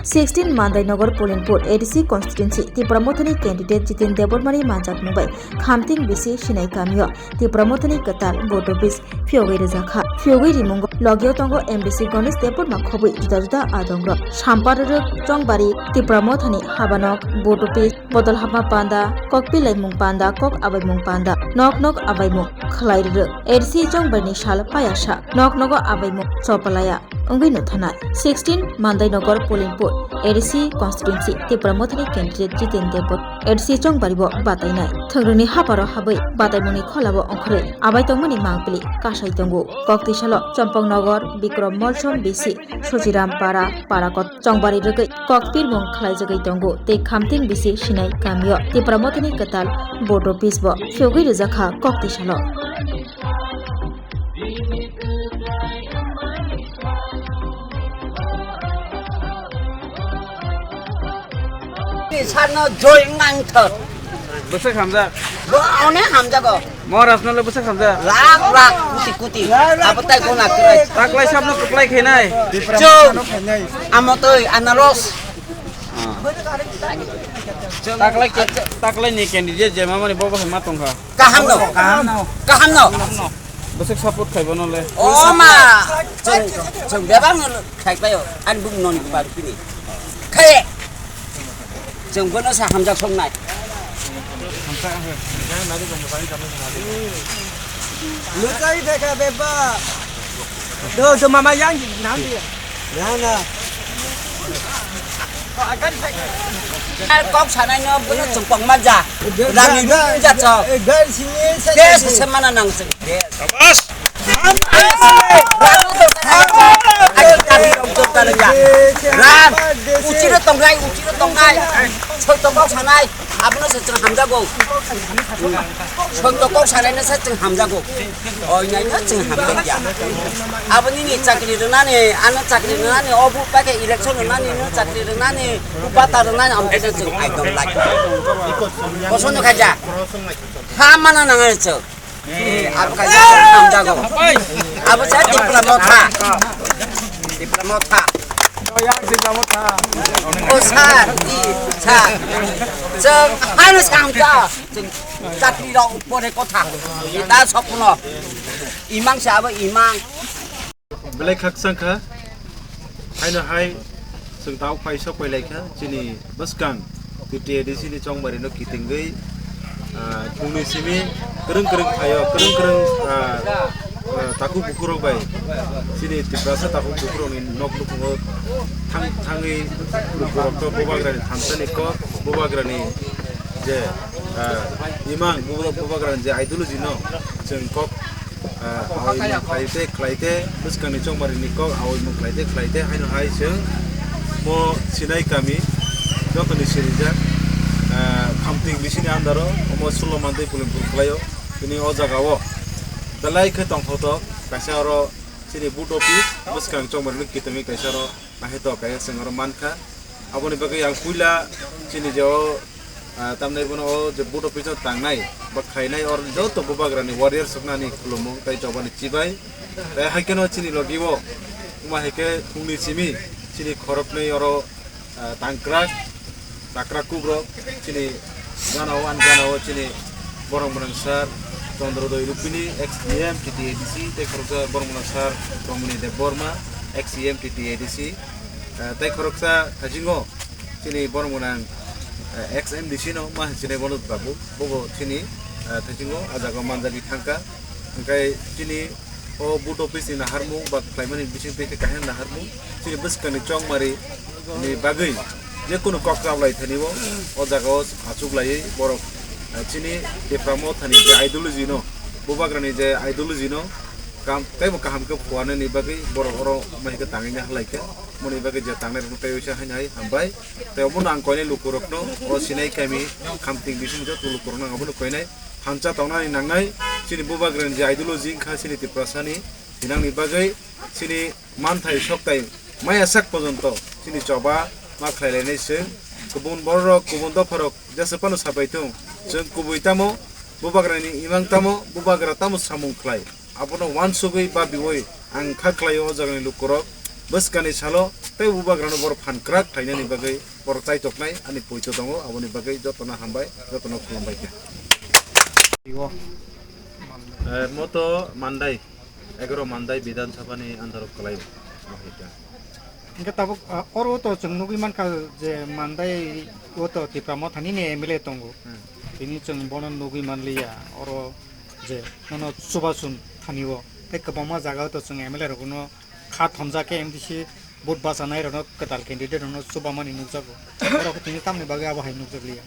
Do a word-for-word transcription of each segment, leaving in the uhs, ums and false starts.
Sixteen Mandai Nagar Polinpur A D C constituency Tipra Mothani candidate Jiten Debbarmani manjakmung bai Khamting bisi Sinai kamio Tipra Mothani kwtal vote office phiyogwi rijak kha. Phiyogwi rimungo logio tongo M D C Ganesh Debbarma khobwi juda juda adongrok. Samparwrwk Chongbari Tipra Mothani habanok vote office, bodol hapma panda, kokpilaimung panda, kok abaimung panda, nok nok abaimung khwlai rwrwk. A D C Chongbarini sal payasa, nok nogo abaimung chopalaya wngwi nuthanai. Sixteen Mandai Nagar Polinpur A D C constituency Tipra Mothani candidate Jiten Debbarma A D C Chongbari bo batainai. Thwngrwngni haparo habwi bataimungni kholabo ongkhorwi abai tongmani mangpili kasai tongo. Koktisalo Chompok Nagar, Bikrom Molsom bisi Suchiram Para, Parakot Chongbari rwgwi kokpirmung khlaijagwi tongo tei Khamting bisi Sinai kamio Tipra Mothani kwtal vote office bo phiyogwi rijak kha koktisalo. Sarno joi wngna wngthok. Bwswk hamjak. Bo onek hamjago. Maharaj no le bwswk hamjak. Lakh lakh, kuti kuti. Abo tai gona kwrwi. Taklai sabno kwplai khainai. Chwng. Amotoi, anaros. Taklai ke, taklai ni candidate je mamani bobo hai ma tongkha. Kaham no. Kaham no. Kaham no. Bwswk support khai bono le. O ma. Chwng, chwng bebak no khai paio. Ani bung noni paru pini. Khe. Chwng bono sa hamjak songnai. Luchai dekha beba. Do, do mama yang nam dia. Na, na. Kok sanai no bono chwng kok ma ja. Rani ja chok. Gar sini sa. Des se mana nang chwng. Des. Ram, uchiro tongnai, uchiro tongnai, soito kok sanai, abono se chwng hamjago. Soito kok sanai no se chwng hamjago. Oi nai no chwng hamjakya. Abo nini chakri rwnani, ano chakri rwnani, obo paikhe election rwnani, no chakri rwnani, bata rwnani, amtwi no chwng I don't like. Kosono khaja. Ha mana nangai chwng. Eh, abo kaisa hamjago. Abo sa Tipra Motha. Tipra Motha. O sir, i sir. Chwng hano samja. Chwng chakri rok pore kotha. Ita sokno. Imang sa abo imang. Belai khakchang kha, haino hai chwng tabuk phai sok phai lai kha, chini bwskang T T A D C ni chongmari no kitingwi, ah, phungni simi kwrwng kwrwng phaio, kwrwng kwrwng, ah, ah, takhuk bukhuk rok bai chini Tiprasa takhuk bukhuk rok ni nok nukhungo thang thangwi bukhuk rok to Bubagra ni thansa ni kok, Bubagra ni je, ah, imang, Bubagra ni je ideology no chwng kok ah, awi mung khlai te khlai te, bwskangni chongmari ni kok awi mung khlai te khlai te, haino hai chwng mo Sinai kami jotoni sirijak, ah, Khamting bisini andaro omo Sulomantwi Pulimpur khlaio. Tini o jaga o belai khe tongthotok kaisa oro chini vote office bwskang chongmari ni kitingwi kaisa oro naithotok kaisa chwng oro mankha. Aboni bagwi ang puila chini je o, ah, tamni bono o je vote office o tangnai ba khlainai, or joto Bubagrani warriors rokno ani khulumung tei chobani chibai. Tei hai kheno chini logi o wngma hai khe phungni simi chini khoroknwi oro, ah, tangkrak, takrak kukrok chini gana o, ani gana o chini borok mwnang sir Chandrodoi Rupini, ex D M T T A D C, tei khoroksa borok mwnang sir Romini Debbarma, ex E M T T A D C. Ah, tei khoroksa thaisingo chini borok mwnang, ah, ex M D C no ma hinwi sinai bono babu, bobo chini, ah, thaisingo ah jaga o manjagwi thangkha. Hwnkhe chini o vote office ni naharmung ba khlaimani bising tei khe kaisa naharmung chini bwskangni chongmari ni bagwi je kunu kok kaplai thani o, o jaga o achuk laiwi borok, ah, chini Tipra Mothani je ideology no, Bubagrani je ideology no, kam, teibo kaham khe phuarnani bagwi borok oro mai khe tangwi halai khe, moni bagwi je tangnai rok tei waisa haino hai hambai. Tei obono ang koinai lukurokno, o Sinai kami Khamting bising joto lukurokno ang abono koinai thansa tongnani nangnai. Chini Bubagrani je ideology wngkha chini Tiprasani hinangni bagwi chini manthai soktai maya sak pojonto chini choba ma khlai lainai chwng. Kubun bororok, kubun dopharok jesa phano sapai thung, chwng kubui tamo, Bubagrani imang tamo, Bubagra tamo samung khlai. Abono uansugwi babiui ang kha khlaio o jagani lukurok. Bwskangni salo tei bubagrano borok phan kwrak khlainani bagwi borok chaitoknai ani poito tongo, aboni bagwi jotono hambai, jotono khulumbai kha. Iwo. Eh, moto Mandai, egaro Mandai Bidhan Sabhani under o kwlai o, mohita. Hingke tabuk, ah, oro to chwng nugwi mankha je Mandai o to Tipra Mothani ni M L A tongo. Hmm. Tini chwng bono nugwi manliya, oro je nono chubachu thani o. Tei kwbangma jaga o to chwng M L A rokno kha thomjak khe M D C vote bachanai rokno kwtal candidate rokno chubamani nukjago. Borok tini tamni bagwi abo hai nukjakliya.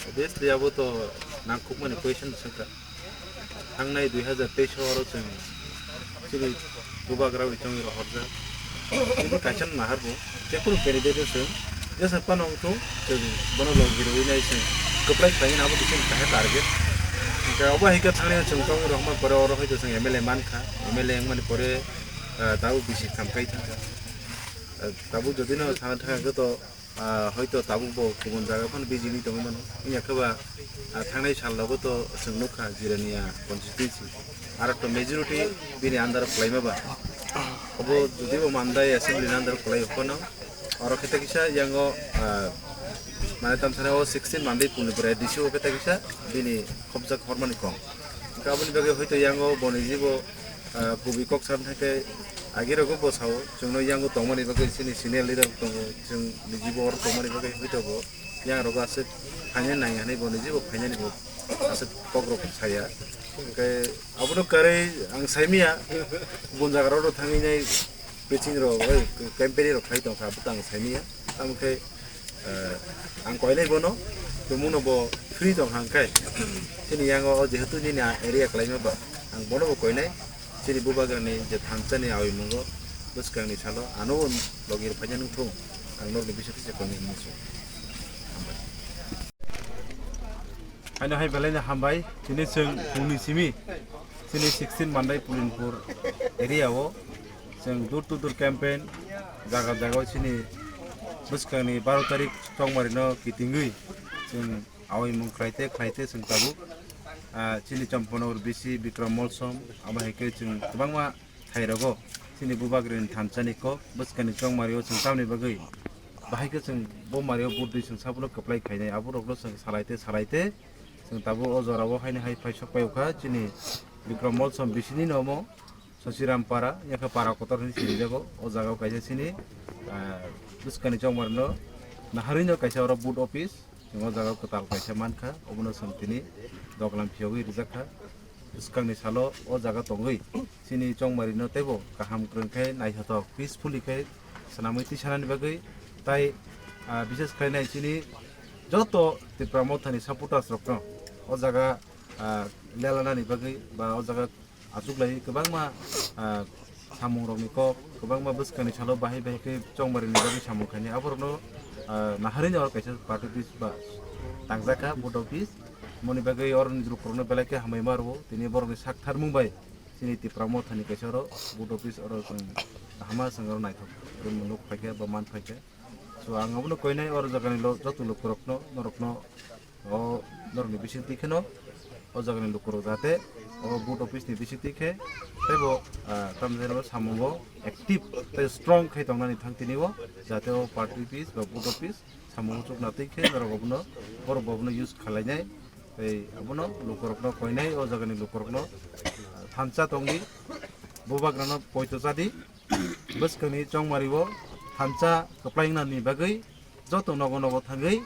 Obviously, abo to nangkukmani question swngkha. Thangnai dui hazar teis o oro chwng chini bubagra wi chongwi rohorjak. Chini kaisa nahar bo, jekunu candidate o chwng jesa phano wngthung, chwng bono logi rwui nai chwng kwplai khlainani abo kisa kaisa target. Hwnkhe obo hai khe thangnai chwng chongwi rohorma pore oro hai to chwng M L A mankha, M L A wngmani pore, ah, tabuk bisi khamkai thangkha. Ah, tabuk jodi no thangna thangkha khe to, ah, hoito tabuk bo kubun jaga phano bijigwi tongwi mano. Wngya khe ba, ah, thangnai sal rogo to chwng nukha Jirania constituency. Aro to majority bini under o kwlaima ba. Obo jodi bo Mandai assembly ni under o kwlai phano, oro khe ta kisa yango, ah, mane tamsani o sixteen Mandai pulni pore D C o khe ta kisa bini khopjak hormani kong. Hwnkhe aboni bagwi hoito yango boni jibo, ah, kubi kok sam thangkhe agi rogo bo sao, chwngno yango tongmani bagwi chini senior leader tongo, chwng nijibo oro tongmani bagwi hoito bo yang rogo aswk phainani nang hinwi bo nijibo phainani bo aswk kok rok saya. Hwnkhe abono kwrwi ang saimanya, bun jaga rok thangwi nai pitching rok, oi, campaign rok khlai tongkha, abo tang saimanya. Tamo khe, eh, ang koinai bono, tumungno bo free tong hang kai. Chini yango o jehetu nini a-, area kwlaima ba, ang bono bo koinai. Chini bubagrani je thansa ni awi mungo, bwskangni salo, ano logi rwphaina nung thung, ang norokni bisingtwi se koinai hinwi se. Hambai. Haino hai belai no hambai, chini chwng phungni simi, chini sixteen Mandai Pulinpur area o, chwng door to door campaign, jaga jaga o chini bwskangni baro tarik chongmari no kitingwi, chwng awi mung khlaite khlaite chwng tabuk, ah, chini Champanagar B C Bikram Molsom, abo hai khe chwng kwbangma thai rogo chini bubagrani thansa ni kok bwskangni chongmari o chwng tamni bagwi bahai khe chwng bo mari o budui chwng sabulo kwplai khainai, abo rokno chwng salaite salaite chwng tabuk o jora o haino hai phai sok pai kha chini Bikram Molsom bisini no omo Sosiram Para, yakha Para Kotor hinwi sinijago. O jaga o kaisa chini, ah, bwskangni chongmari no naharwi no kaisa oro boot office, chwng o jaga o kwtal kaisa mankha, obono chwng tini doglam phiyogwi rijak kha. Bwskangni salo o jaga tongwi chini chongmari no teibo kaham kwrwng khe naithothok peacefully khe swnamwi twisanani bagwi tai, ah, bishes khlainai chini joto Tipra Mothani supporters rokno o jaga, ah, lelanani bagwi ba o jaga achuklai kwbangma, ah, samung rokni kok, kwbangma bwskangni salo bahai bahai khe chongmari ni bagwi samung khainai, aborokno, ah, naharwi no oro kaisa party office ba tangjak kha, boot office. Moni bagwi oroni lukurokno belai khe hambai ma rwo, tini borokni sak tharmung bai chini Tipra Mothani kaisa oro boot office oro chwng kaham ma chwng oro naithok khe nuk phaikha ba man phaikha. So ang abono koinai oro jagani lo-, joto lukurokno, norokno, o norokni bisingtwi kheno o jagani lukurok jahate o boot office ni bisingtwi khe teibo, ah, tamni hwnba samungo active tei strong khai tongnani thang tini o, jahate o party office ba boot office samungo chukna twi khe norok abono, borok bo abono use khalainai. Tei abono lukurokno koinai o jagani lukurokno, ah, thansa tongdi, bubagrano poito chadi, bwskangni chongmari o thansa kwplai wngnani bagwi joto nogo nogo thangwi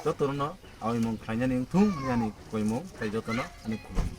jotono awi mung khlainani wngthung hwnwi ani koimung tei jotono ani khulum.